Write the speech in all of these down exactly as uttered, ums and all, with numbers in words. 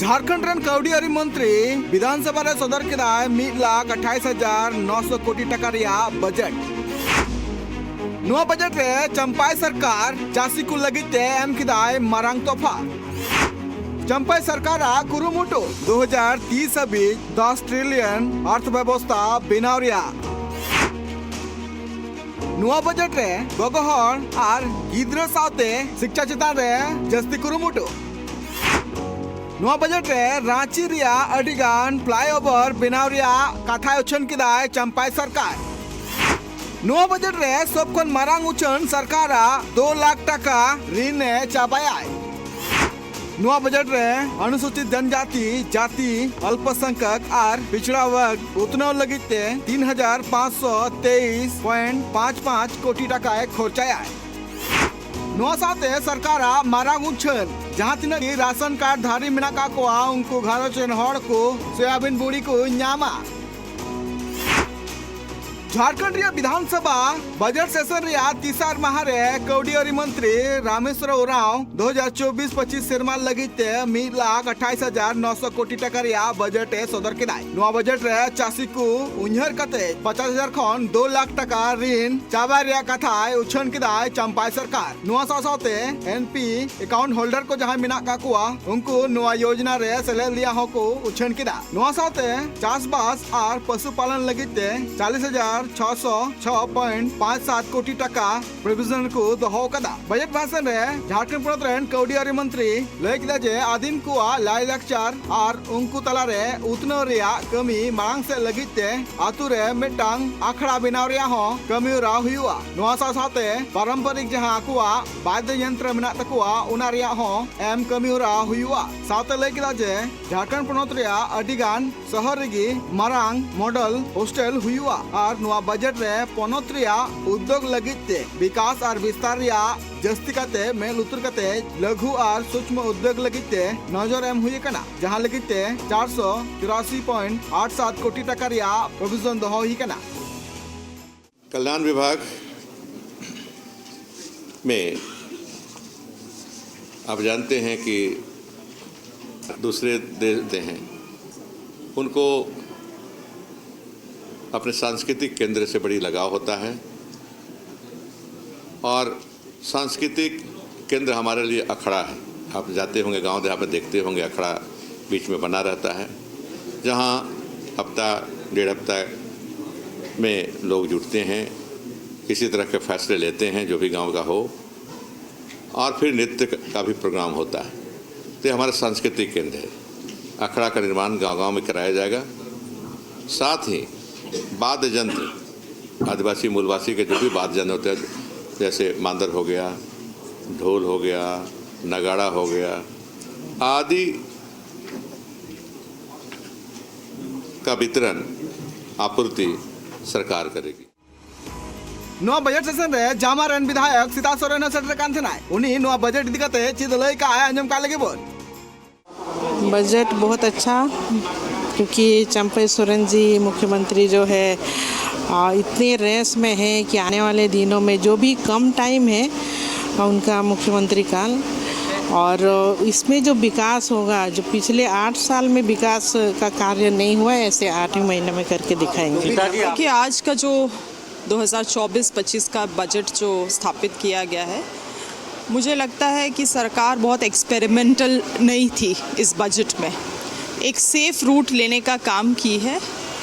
ᱡᱷᱟᱲᱠᱷᱚᱸᱰ ᱨᱮᱱ ᱠᱟᱹᱣᱰᱤ ᱟᱹᱨᱤ ᱢᱚᱱᱛᱨᱤ ᱵᱤᱫᱷᱟᱱ ᱥᱚᱵᱷᱟ ᱨᱮ ᱥᱚᱫᱚᱨ ᱠᱮᱫᱟᱭ ᱢᱤᱫ ᱞᱟᱠᱷ ᱟᱴᱷᱟᱭᱤᱥ ᱦᱟᱡᱟᱨ ᱱᱚᱥᱚ ᱠᱳᱴᱤ ᱴᱟᱠᱟ ᱨᱮᱭᱟᱜ ᱵᱟᱡᱮᱴ᱾ ᱱᱚᱣᱟ ᱵᱟᱡᱮᱴ ᱨᱮ ᱪᱟᱢᱯᱟᱭ ᱥᱚᱨᱠᱟᱨ ᱪᱟᱹᱥᱤ ᱠᱚ ᱞᱟᱹᱜᱤᱫ ᱛᱮ ᱮᱢ ᱠᱮᱫᱟᱭ ᱢᱟᱨᱟᱝ ᱛᱚᱯᱷᱟ᱾ ᱪᱟᱢᱯᱟᱭ ᱥᱚᱨᱠᱟᱨᱟᱜ ᱠᱩᱨᱩᱢᱩᱴᱩ ᱫᱩ ᱦᱟᱡᱟᱨ ᱛᱤᱥ ᱦᱟᱹᱵᱤᱡ ᱫᱚᱥ ᱴᱨᱤᱞᱤᱭᱚᱱ ᱚᱨᱛᱷ ᱵᱮᱵᱚᱥᱛᱷᱟ ᱵᱮᱱᱟᱣ ᱨᱮᱭᱟᱜ᱾ ᱱᱚᱣᱟ ᱵᱟᱡᱮᱴ ᱨᱮ ᱜᱚᱜᱚ ᱦᱚᱲ ᱟᱨ ᱜᱤᱫᱽᱨᱟᱹ ᱥᱟᱶᱛᱮ ᱥᱤᱠᱪᱷᱟ ᱪᱮᱛᱟᱱ ᱨᱮ ᱡᱟᱹᱥᱛᱤ ᱠᱩᱨᱩᱢᱩᱴᱩ᱾ ᱱᱚᱣᱟ ᱵᱟᱡᱮᱴ ᱨᱮ ᱨᱟᱸᱪᱤ ᱨᱮᱭᱟᱜ ᱟᱹᱰᱤ ᱜᱟᱱ ᱯᱷᱞᱟᱭᱳᱵᱷᱟᱨ ᱵᱮᱱᱟᱣ ᱨᱮᱭᱟᱜ ᱠᱟᱛᱷᱟᱭ ᱩᱪᱷᱟᱹᱱ ᱠᱮᱫᱟᱭ ᱪᱟᱢᱯᱟᱭ ᱥᱚᱨᱠᱟᱨ᱾ ᱱᱚᱣᱟ ᱵᱟᱡᱮᱴ ᱨᱮ ᱥᱚᱵ ᱠᱷᱚᱱ ᱢᱟᱨᱟᱝ ᱩᱪᱷᱟᱹᱱ ᱥᱚᱨᱠᱟᱨᱟᱜ ᱫᱩ ᱞᱟᱠᱷ ᱴᱟᱠᱟ ᱨᱤᱱ ᱮ ᱪᱟᱵᱟᱭᱟᱭ᱾ ᱱᱚᱣᱟ ᱵᱟᱡᱮᱴ ᱨᱮ ᱚᱱᱩᱥᱩᱪᱤᱛ ᱡᱚᱱᱡᱟᱛᱤ, ᱡᱟᱛᱤ, ᱚᱞᱯᱚᱥᱚᱝᱠᱷᱚᱠ ᱟᱨ ᱯᱤᱪᱷᱲᱟ ᱣᱟᱨᱜ ᱩᱛᱱᱟᱹᱣ ᱞᱟᱹᱜᱤᱫ ᱛᱮ ᱛᱤᱱ ᱦᱟᱡᱟᱨ ᱯᱟᱸᱪᱥᱚ ᱛᱮᱭᱤᱥ ᱯᱚᱭᱮᱱᱴ ᱯᱟᱸᱪ ᱯᱟᱸᱪ ᱠᱳᱴᱤ ᱴᱟᱠᱟᱭ ᱠᱷᱚᱨᱪᱟᱭᱟ᱾ ᱱᱚᱣᱟ ᱥᱟᱶᱛᱮ ᱥᱚᱨᱠᱟᱨᱟᱜ ᱢᱟᱨᱟᱝ ᱩᱪᱷᱟᱹᱱ, ᱡᱟᱦᱟᱸ ᱛᱤᱱᱟᱹᱜ ᱜᱮ ᱨᱟᱥᱚᱱ ᱠᱟᱨᱰ ᱫᱷᱟᱨᱤ ᱢᱮᱱᱟᱜ ᱠᱟᱜ ᱠᱚᱣᱟ, ᱩᱱᱠᱩ ᱜᱷᱟᱨᱚᱸᱡᱽ ᱨᱮᱱ ᱦᱚᱲ ᱠᱚ ᱥᱳᱭᱟᱵᱤᱱ ᱵᱩᱲᱤ ᱠᱚ ᱧᱟᱢᱟ᱾ ᱡᱷᱟᱲᱠᱷᱚᱸᱰ ᱨᱮᱭᱟᱜ ᱵᱤᱫᱷᱟᱱ ᱥᱚᱵᱷᱟ ᱵᱟᱡᱮᱴ ᱥᱮᱥᱚᱱ ᱨᱮᱭᱟᱜ ᱛᱮᱥᱟᱨ ᱢᱟᱦᱟ ᱨᱮ ᱠᱟᱹᱣᱰᱤ ᱟᱹᱨᱤ ᱢᱚᱱᱛᱨᱤ ᱨᱟᱢᱮᱥᱣᱚᱨ ᱩᱨᱟᱸᱣ ᱫᱩ ᱦᱟᱡᱟᱨ ᱪᱚᱵᱵᱤᱥ ᱯᱚᱸᱪᱤᱥ ᱥᱮᱨᱢᱟ ᱞᱟᱹᱜᱤᱫ ᱛᱮ ᱢᱤᱫ ᱞᱟᱠᱷ ᱟᱴᱷᱟᱭᱤᱥ ᱦᱟᱡᱟᱨ ᱱᱚᱥᱚ ᱠᱳᱴᱤ ᱴᱟᱠᱟ ᱨᱮᱭᱟᱜ ᱵᱟᱡᱮᱴ ᱮ ᱥᱚᱫᱚᱨ ᱠᱮᱫᱟᱭ᱾ ᱱᱚᱣᱟ ᱵᱟᱡᱮᱴ ᱨᱮ ᱪᱟᱹᱥᱤ ᱠᱚ ᱩᱭᱦᱟᱹᱨ ᱠᱟᱛᱮ ᱯᱚᱪᱟᱥ ᱦᱟᱡᱟᱨ ᱠᱷᱚᱱ ᱫᱩ ᱞᱟᱠᱷ ᱴᱟᱠᱟ ᱨᱤᱱ ᱪᱟᱵᱟᱭ ᱨᱮᱭᱟᱜ ᱠᱟᱛᱷᱟᱭ ᱩᱪᱷᱟᱹᱱ ᱠᱮᱫᱟᱭ ᱪᱟᱢᱯᱟᱭ ᱥᱚᱨᱠᱟᱨ᱾ ᱱᱚᱣᱟ ᱥᱟᱶ ᱥᱟᱶᱛᱮ ᱮᱱ ᱯᱤ ᱮᱠᱟᱣᱩᱱᱴ ᱦᱳᱞᱰᱟᱨ ᱠᱚ ᱡᱟᱦᱟᱸᱭ ᱢᱮᱱᱟᱜ ᱠᱟᱜ ᱠᱚᱣᱟ, ᱩᱱᱠᱩ ᱱᱚᱣᱟ ᱭᱳᱡᱽᱱᱟ ᱨᱮ ᱥᱮᱞᱮᱫ ᱨᱮᱭᱟᱜ ᱦᱚᱸᱠᱚ ᱩᱪᱷᱟᱹᱱ ᱠᱮᱫᱟ᱾ ᱱᱚᱣᱟ ᱥᱟᱶᱛᱮ ᱪᱟᱥᱵᱟᱥ ᱟᱨ ᱯᱚᱥᱩ ᱯᱟᱞᱚᱱ ᱞᱟᱹᱜᱤᱫ ᱛᱮ ᱪᱟᱞᱤᱥ ᱦᱟᱡᱟᱨ ᱪᱷᱚᱥᱚ ᱪᱷᱚ ᱯᱚᱭᱮᱱᱴ ᱯᱟᱸᱪ ᱥᱟᱛ ᱠᱳᱴᱤ ᱴᱟᱠᱟ ᱯᱨᱚᱵᱷᱤᱡᱚᱱ ᱠᱚ ᱫᱚᱦᱚ ᱟᱠᱟᱫᱟ᱾ ᱵᱟᱡᱮᱴ ᱵᱷᱟᱥᱚᱱ ᱨᱮ ᱡᱷᱟᱲᱠᱷᱚᱸᱰ ᱯᱚᱱᱚᱛ ᱨᱮᱱ ᱠᱟᱹᱣᱰᱤ ᱟᱹᱨᱤ ᱢᱚᱱᱛᱨᱤ ᱞᱟᱹᱭ ᱠᱮᱫᱟ ᱡᱮ ᱟᱹᱫᱤᱢ ᱠᱚᱣᱟᱜ ᱞᱟᱭᱼᱞᱟᱠᱪᱟᱨ ᱟᱨ ᱩᱱᱠᱩ ᱛᱟᱞᱟᱨᱮ ᱩᱛᱱᱟᱹᱣ ᱨᱮᱭᱟᱜ ᱠᱟᱹᱢᱤ ᱢᱟᱲᱟᱝ ᱥᱮᱫ ᱞᱟᱹᱜᱤᱫ ᱛᱮ ᱟᱛᱳ ᱨᱮ ᱢᱤᱫᱴᱟᱝ ᱟᱠᱷᱲᱟ ᱵᱮᱱᱟᱣ ᱨᱮᱭᱟᱜ ᱦᱚᱸ ᱠᱟᱹᱢᱤ ᱦᱚᱨᱟ ᱦᱩᱭᱩᱜᱼᱟ᱾ ᱱᱚᱣᱟ ᱥᱟᱶ ᱥᱟᱶᱛᱮ ᱯᱟᱨᱚᱢᱯᱚᱨᱤᱠ ᱡᱟᱦᱟᱸ ᱟᱠᱚᱣᱟᱜ ᱵᱟᱫᱽᱫᱚ ᱡᱚᱱᱛᱨᱚ ᱢᱮᱱᱟᱜ ᱛᱟᱠᱚᱣᱟ, ᱚᱱᱟ ᱨᱮᱭᱟᱜ ᱦᱚᱸ ᱮᱢ ᱠᱟᱹᱢᱤ ᱦᱚᱨᱟ ᱦᱩᱭᱩᱜᱼᱟ᱾ ᱥᱟᱶᱛᱮ ᱞᱟᱹᱭ ᱠᱮᱫᱟ ᱡᱮ ᱡᱷᱟᱲᱠᱷᱚᱸᱰ ᱯᱚᱱᱚᱛ ᱨᱮᱭᱟᱜ ᱟᱹᱰᱤ ᱜᱟᱱ ᱥᱚᱦᱚᱨ ᱨᱮᱜᱮ ᱢᱟᱨᱟᱝ ᱢᱚᱰᱮᱞ ᱦᱳᱥᱴᱮᱞ ᱦᱩᱭᱩᱜᱼᱟ ᱟᱨ ᱱᱚᱣᱟ ᱵᱟᱡᱮᱴ ᱨᱮ ᱯᱚᱱᱚᱛ ᱨᱮᱭᱟᱜ ᱩᱫᱽᱭᱳᱜᱽ ᱞᱟᱹᱜᱤᱫ ᱛᱮ ᱵᱤᱠᱟᱥ ᱟᱨ ᱵᱤᱥᱛᱟᱨ ᱨᱮᱭᱟᱜ ᱡᱟᱹᱥᱛᱤ ᱠᱟᱛᱮ ᱢᱮᱫ ᱞᱩᱛᱩᱨ ᱠᱟᱛᱮ ᱞᱟᱹᱜᱷᱩ ᱟᱨ ᱥᱩᱠᱢᱚ ᱩᱫᱽᱭᱳᱜᱽ ᱞᱟᱹᱜᱤᱫ ᱛᱮ ᱱᱚᱡᱚᱨ ᱮᱢ ᱦᱩᱭ ᱟᱠᱟᱱᱟ, ᱡᱟᱦᱟᱸ ᱞᱟᱹᱜᱤᱫ ᱛᱮ ᱪᱟᱨᱥᱚ ᱪᱩᱨᱟᱥᱤ ᱯᱚᱭᱮᱱᱴ ᱟᱴ ᱥᱟᱛ ᱠᱳᱴᱤ ᱴᱟᱠᱟ ᱨᱮᱭᱟᱜ ᱯᱨᱚᱵᱷᱤᱡᱚᱱ ᱫᱚᱦᱚ ᱦᱩᱭ ᱟᱠᱟᱱᱟ᱾ कल्याण विभाग में आप जानते हैं कि दूसरे देश हैं, उनको अपने सांस्कृतिक केंद्र से बड़ी लगाव होता है और सांस्कृतिक केंद्र हमारे लिए अखड़ा है। आप जाते होंगे गांव देहात में, देखते होंगे अखड़ा बीच में बना रहता है, जहां हफ्ता डेढ़ हफ्ता में लोग जुटते हैं, किसी तरह के फैसले लेते हैं जो भी गांव का हो, और फिर नृत्य का भी प्रोग्राम होता है। तो ये हमारा सांस्कृतिक केंद्र है। अखड़ा का निर्माण गांव गांव में कराया जाएगा। साथ ही वाद्य यंत्र, आदिवासी मूलवासी के जो भी वाद्य यंत्र होते हैं, जैसे मांदर हो गया, ढोल हो गया, नगाड़ा हो गया आदि का वितरण, आपूर्ति सरकार करेगी। ᱱᱚᱣᱟ ᱵᱟᱡᱮᱴ ᱥᱮᱥᱚᱱ ᱨᱮ ᱡᱟᱢᱟ ᱨᱮᱱ ᱵᱤᱫᱷᱟᱭᱚᱠ ᱥᱤᱛᱟ ᱥᱚᱨᱮᱱ ᱦᱚᱸ ᱥᱮᱴᱮᱨ ᱠᱟᱱ ᱛᱟᱦᱮᱱᱟᱭ᱾ ᱩᱱᱤ ᱱᱚᱣᱟ ᱵᱟᱡᱮᱴ ᱤᱫᱤ ᱠᱟᱛᱮ ᱪᱮᱫ ᱞᱟᱹᱭ ᱠᱟᱜᱼᱟᱭ, ᱟᱸᱡᱚᱢ ᱠᱟᱜ ᱞᱮᱜᱮ ᱵᱚᱱ᱾ बजट बहुत अच्छा, क्योंकि चंपई सोरेन जी मुख्यमंत्री जो है, आ, इतने रेस में है कि आने वाले दिनों में जो भी कम टाइम है उनका मुख्यमंत्री काल, और इसमें जो विकास होगा, जो पिछले आठ साल में विकास का कार्य नहीं हुआ है, ऐसे आठ ही महीने में करके दिखाएंगे। कि आज का जो दो हज़ार चौबीस पच्चीस का बजट जो स्थापित किया गया है, मुझे लगता है कि सरकार बहुत एक्सपेरिमेंटल नहीं थी इस बजट में, एक सेफ रूट लेने का काम की है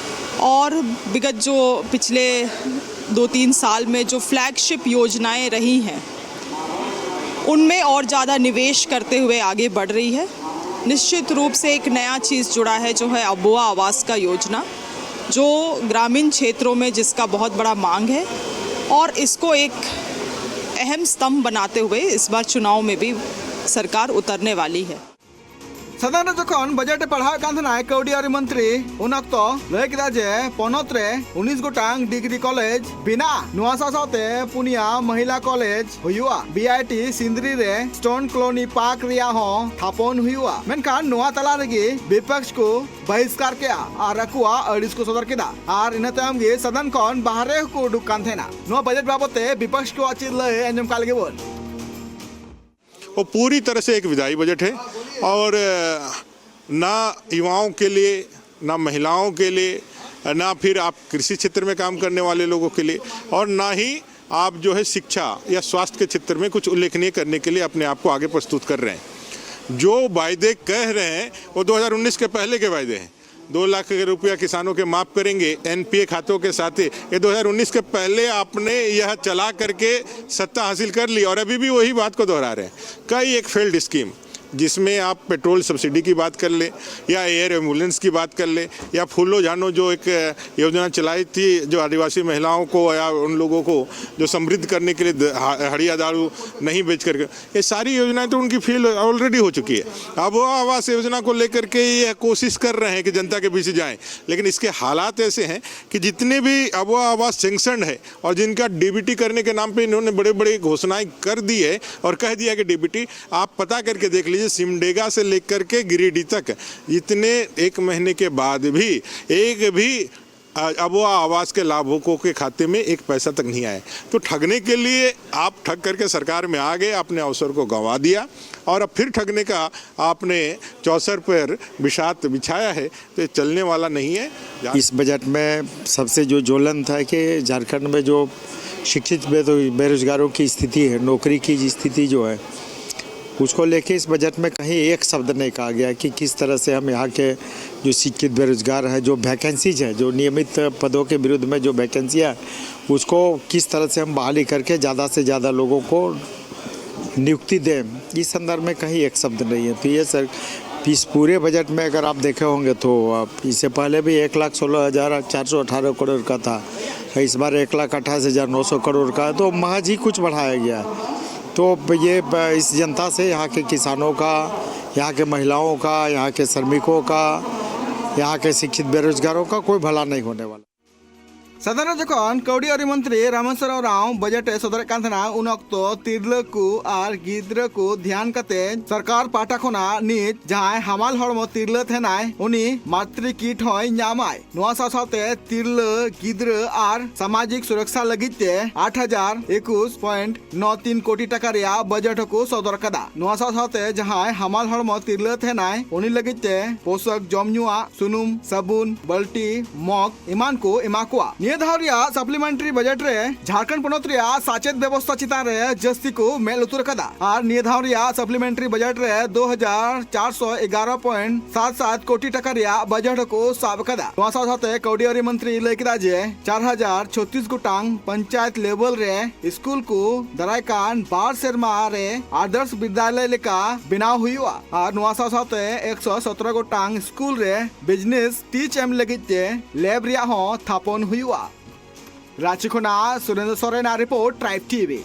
और विगत जो पिछले दो तीन साल में जो फ्लैगशिप योजनाएं रही हैं, उनमें और ज़्यादा निवेश करते हुए आगे बढ़ रही है। निश्चित रूप से एक नया चीज़ जुड़ा है, जो है अबुआ आवास का योजना, जो ग्रामीण क्षेत्रों में जिसका बहुत बड़ा मांग है, और इसको एक अहम स्तंभ बनाते हुए इस बार चुनाव में भी सरकार उतरने वाली है। ᱥᱟᱫᱚᱱ ᱨᱮ ᱡᱚᱠᱷᱚᱱ ᱵᱟᱡᱮᱴ ᱮ ᱯᱟᱲᱦᱟᱣᱮᱫ ᱠᱟᱱ ᱛᱟᱦᱮᱱᱟᱭ ᱠᱟᱹᱣᱰᱤ ᱟᱹᱨᱤ ᱢᱚᱱᱛᱨᱤ, ᱩᱱ ᱚᱠᱛᱚ ᱞᱟᱹᱭ ᱠᱮᱫᱟ ᱡᱮ ᱯᱚᱱᱚᱛ ᱨᱮ ᱩᱱᱤᱥ ᱜᱚᱴᱟᱝ ᱰᱤᱜᱽᱨᱤ ᱠᱚᱞᱮᱡᱽ ᱵᱮᱱᱟᱜ, ᱱᱚᱣᱟ ᱥᱟᱶ ᱥᱟᱶᱛᱮ ᱯᱩᱱᱭᱟ ᱢᱚᱦᱤᱞᱟ ᱠᱚᱞᱮᱡᱽ ᱦᱩᱭᱩᱜᱼᱟ᱾ ᱵᱤ ᱟᱭ ᱴᱤ ᱥᱤᱱᱫᱽᱨᱤ ᱨᱮ ᱥᱴᱳᱱ ᱠᱚᱞᱳᱱᱤ ᱯᱟᱨᱠ ᱨᱮᱭᱟᱜ ᱦᱚᱸ ᱛᱷᱟᱯᱚᱱ ᱦᱩᱭᱩᱜᱼᱟ᱾ ᱢᱮᱱᱠᱷᱟᱱ ᱱᱚᱣᱟ ᱛᱟᱞᱟ ᱨᱮᱜᱮ ᱵᱤᱯᱚᱠᱥ ᱠᱚ ᱵᱟᱦᱤᱥᱠᱟᱨ ᱠᱮᱫᱼᱟ ᱟᱨ ᱟᱠᱚᱣᱟᱜ ᱟᱹᱲᱤᱥ ᱠᱚ ᱥᱚᱫᱚᱨ ᱠᱮᱫᱟ᱾ ᱟᱨ ᱤᱱᱟᱹ ᱛᱟᱭᱚᱢ ᱜᱮ ᱥᱟᱫᱚᱱ ᱠᱷᱚᱱ ᱵᱟᱦᱨᱮ ᱦᱚᱸᱠᱚ ᱩᱰᱩᱠ ᱠᱟᱱ ᱛᱟᱦᱮᱱᱟ᱾ ᱱᱚᱣᱟ ᱵᱟᱡᱮᱴ ᱵᱟᱵᱚᱫ ᱛᱮ ᱵᱤᱯᱚᱠᱥ ᱠᱚᱣᱟᱜ ᱪᱮᱫ ᱞᱟᱹᱭ, ᱟᱸᱡᱚᱢ ᱠᱟᱜ ᱞᱮᱜᱮ ᱵᱚᱱ᱾ वो पूरी तरह से एक विदाई बजट है और, अ, ना युवाओं के लिए, ना महिलाओं के लिए, ना फिर आप कृषि क्षेत्र में काम करने वाले लोगों के लिए, और ना ही आप जो है शिक्षा या स्वास्थ्य के क्षेत्र में कुछ उल्लेखनीय करने के लिए अपने आप को आगे प्रस्तुत कर रहे हैं। जो वायदे कह रहे हैं, वो दो हज़ार उन्नीस के पहले के वायदे हैं। दो लाख रुपया किसानों के माफ़ करेंगे एनपीए खातों के साथ ही। ये दो हज़ार उन्नीस के पहले आपने यह चला करके सत्ता हासिल कर ली और अभी भी वही बात को दोहरा रहे हैं। कई एक फेल्ड स्कीम, जिसमें आप पेट्रोल सब्सिडी की बात कर लें या एयर एम्बुलेंस की बात कर लें या फूलो झानो जो एक योजना चलाई थी, जो आदिवासी महिलाओं को या उन लोगों को जो समृद्ध करने के लिए द-, हा-, हड़िया दारू नहीं बेच करके, ये सारी योजनाएं तो उनकी फेल ऑलरेडी हो चुकी है। अब वो आवास योजना को लेकर के ये कोशिश कर रहे हैं कि जनता के बीच जाएं, लेकिन इसके हालात ऐसे हैं कि जितने भी अब वो आवास सैंक्शन है और जिनका डीबीटी करने के नाम पे इन्होंने बड़े बड़े घोषणाएं कर दी है और कह दिया कि डीबीटी, आप पता करके देख लीजिए, सिमडेगा से लेकर के गिरिडीह तक इतने एक महीने के बाद भी एक भी, अ, अब वो आवास के लाभुकों के खाते में एक पैसा तक नहीं आया। तो ठगने के लिए आप ठग करके सरकार में आ गए, आपने अवसर को गंवा दिया और अब फिर ठगने का आपने चौसर पर बिसात बिछाया है, तो ये चलने वाला नहीं है। इस बजट में सबसे जो ज्वलंत है कि झारखंड में जो शिक्षित बेरो-, बेरोजगारों की स्थिति है, नौकरी की स्थिति जो है, उसको लेके इस बजट में कहीं एक शब्द नहीं कहा गया कि किस तरह से हम यहाँ के जो शिक्षित बेरोजगार हैं, जो वैकेंसीज है, जो नियमित पदों के विरुद्ध में जो वैकेंसी है, उसको किस तरह से हम बहाली करके ज़्यादा से ज़्यादा लोगों को नियुक्ति दें, इस संदर्भ में कहीं एक शब्द नहीं है। तो ये सर, इस पूरे बजट में अगर आप देखे होंगे तो आप, इससे पहले भी एक लाख सोलह हज़ार चार सौ अठारह करोड़ का था, इस बार एक लाख अट्ठाईस हज़ार नौ सौ करोड़ का है, तो महज ही कुछ बढ़ाया गया है। तो ये ब-, इस जनता से, यहाँ के किसानों का, यहाँ के महिलाओं का, यहाँ के श्रमिकों का, यहाँ के शिक्षित बेरोजगारों का कोई भला नहीं होने वाला। ᱥᱟᱫᱷᱟᱨᱚᱱ ᱡᱚᱠᱷᱚᱱ ᱠᱟᱹᱣᱰᱤ ᱟᱹᱨᱤ ᱢᱚᱱᱛᱨᱤ ᱨᱟᱢᱮᱥᱣᱚᱨ ᱨᱟᱣ ᱵᱟᱡᱮᱴ ᱮ ᱥᱚᱫᱚᱨᱮᱫ ᱠᱟᱱ ᱛᱟᱦᱮᱱᱟ, ᱩᱱ ᱚᱠᱛᱚ ᱛᱤᱨᱞᱟᱹ ᱠᱚ ᱟᱨ ᱜᱤᱫᱽᱨᱟᱹ ᱠᱚ ᱫᱷᱮᱭᱟᱱ ᱠᱟᱛᱮ ᱥᱚᱨᱠᱟᱨ ᱯᱟᱦᱴᱟ ᱠᱷᱚᱱᱟᱜ ᱱᱤᱛ ᱡᱟᱦᱟᱸᱭ ᱦᱟᱢᱟᱞ ᱦᱚᱲᱢᱚ ᱛᱤᱨᱞᱟᱹ ᱛᱟᱦᱮᱱᱟᱭ, ᱩᱱᱤ ᱢᱟᱛᱨᱤ ᱠᱤᱴ ᱦᱚᱸᱭ ᱧᱟᱢᱟᱭ᱾ ᱱᱚᱣᱟ ᱥᱟᱶ ᱥᱟᱶᱛᱮ ᱛᱤᱨᱞᱟᱹ, ᱜᱤᱫᱽᱨᱟᱹ ᱟᱨ ᱥᱟᱢᱟᱡᱤᱠ ᱥᱩᱨᱚᱠᱥᱟ ᱞᱟᱹᱜᱤᱫ ᱛᱮ ᱟᱴ ᱦᱟᱡᱟᱨ ᱮᱠᱩᱥ ᱯᱚᱭᱮᱱᱴ ᱱᱚ ᱛᱤᱱ ᱠᱳᱴᱤ ᱴᱟᱠᱟ ᱨᱮᱭᱟᱜ ᱵᱟᱡᱮᱴ ᱦᱚᱸᱠᱚ ᱥᱚᱫᱚᱨ ᱠᱟᱫᱟ᱾ ᱱᱚᱣᱟ ᱥᱟᱶ ᱥᱟᱶᱛᱮ ᱡᱟᱦᱟᱸᱭ ᱦᱟᱢᱟᱞ ᱦᱚᱲᱢᱚ ᱛᱤᱨᱞᱟᱹ ᱛᱟᱦᱮᱱᱟᱭ, ᱩᱱᱤ ᱞᱟᱹᱜᱤᱫ ᱛᱮ ᱯᱳᱥᱟᱠ, ᱡᱚᱢ ᱧᱩᱣᱟᱜ, ᱥᱩᱱᱩᱢ, ᱥᱟᱵᱩᱱ, ᱵᱟᱹᱞᱴᱤ, ᱢᱚᱜᱽ ᱮᱢᱟᱱ ᱠᱚ ᱮᱢᱟ ᱠᱚᱣᱟ᱾ ᱱᱤᱭᱟᱹ ᱫᱷᱟᱣ ᱨᱮᱭᱟᱜ ᱥᱟᱯᱞᱤᱢᱮᱱᱴᱟᱨᱤ ᱵᱟᱡᱮᱴ ᱨᱮ ᱡᱷᱟᱲᱠᱷᱚᱸᱰ ᱯᱚᱱᱚᱛ ᱨᱮᱭᱟᱜ ᱥᱟᱪᱮᱫ ᱵᱮᱵᱚᱥᱛᱷᱟ ᱪᱮᱛᱟᱱ ᱨᱮ ᱡᱟᱹᱥᱛᱤ ᱠᱚ ᱢᱮᱫ ᱞᱩᱛᱩᱨ ᱟᱠᱟᱫᱟ᱾ ᱟᱨ ᱱᱤᱭᱟᱹ ᱫᱷᱟᱣ ᱨᱮᱭᱟᱜ ᱥᱟᱯᱞᱤᱢᱮᱱᱴᱟᱨᱤ ᱵᱟᱡᱮᱴ ᱨᱮ ᱫᱩ ᱦᱟᱡᱟᱨ ᱪᱟᱨᱥᱚ ᱮᱜᱟᱨᱚ ᱯᱚᱭᱮᱱᱴ ᱥᱟᱛ ᱥᱟᱛ ᱠᱳᱴᱤ ᱴᱟᱠᱟ ᱨᱮᱭᱟᱜ ᱵᱟᱡᱮᱴ ᱦᱚᱸᱠᱚ ᱥᱟᱵ ᱟᱠᱟᱫᱟ᱾ ᱱᱚᱣᱟ ᱥᱟᱶ ᱥᱟᱶᱛᱮ ᱠᱟᱹᱣᱰᱤ ᱟᱹᱨᱤ ᱢᱚᱱᱛᱨᱤ ᱞᱟᱹᱭ ᱠᱮᱫᱟ ᱡᱮ ᱪᱟᱨ ᱦᱟᱡᱟᱨ ᱪᱷᱚᱛᱤᱥ ᱜᱚᱴᱟᱝ ᱯᱚᱧᱪᱟᱭᱮᱛ ᱞᱮᱵᱮᱞ ᱨᱮ ᱥᱠᱩᱞ ᱠᱚ ᱫᱟᱨᱟᱭ ᱠᱟᱱ ᱵᱟᱨ ᱥᱮᱨᱢᱟ ᱨᱮ ᱟᱫᱚᱨᱥ ᱵᱤᱫᱽᱭᱟᱞᱚᱭ ᱞᱮᱠᱟ ᱵᱮᱱᱟᱣ ᱦᱩᱭᱩᱜᱼᱟ᱾ ᱟᱨ ᱱᱚᱣᱟ ᱥᱟᱶ ᱥᱟᱶᱛᱮ ᱮᱠᱥᱚ ᱥᱚᱛᱨᱚ ᱜᱚᱴᱟᱝ ᱥᱠᱩᱞ ᱨᱮ ᱵᱤᱡᱽᱱᱮᱥ ᱴᱤᱪ ᱮᱢ ᱞᱟᱹᱜᱤᱫ ᱛᱮ ᱞᱮᱵ ᱨᱮᱭᱟᱜ ᱦᱚᱸ ᱛᱷᱟᱯᱚᱱ ᱦᱩᱭᱩᱜᱼᱟ᱾ ᱨᱟᱸᱪᱤ ᱠᱷᱚᱱᱟᱜ ᱥᱩᱨᱮᱱᱫᱨᱚ ᱥᱚᱨᱮᱱᱟᱜ ᱨᱤᱯᱳᱨᱴ, ᱴᱨᱟᱭᱤᱵᱽ ᱴᱤᱵᱷᱤ᱾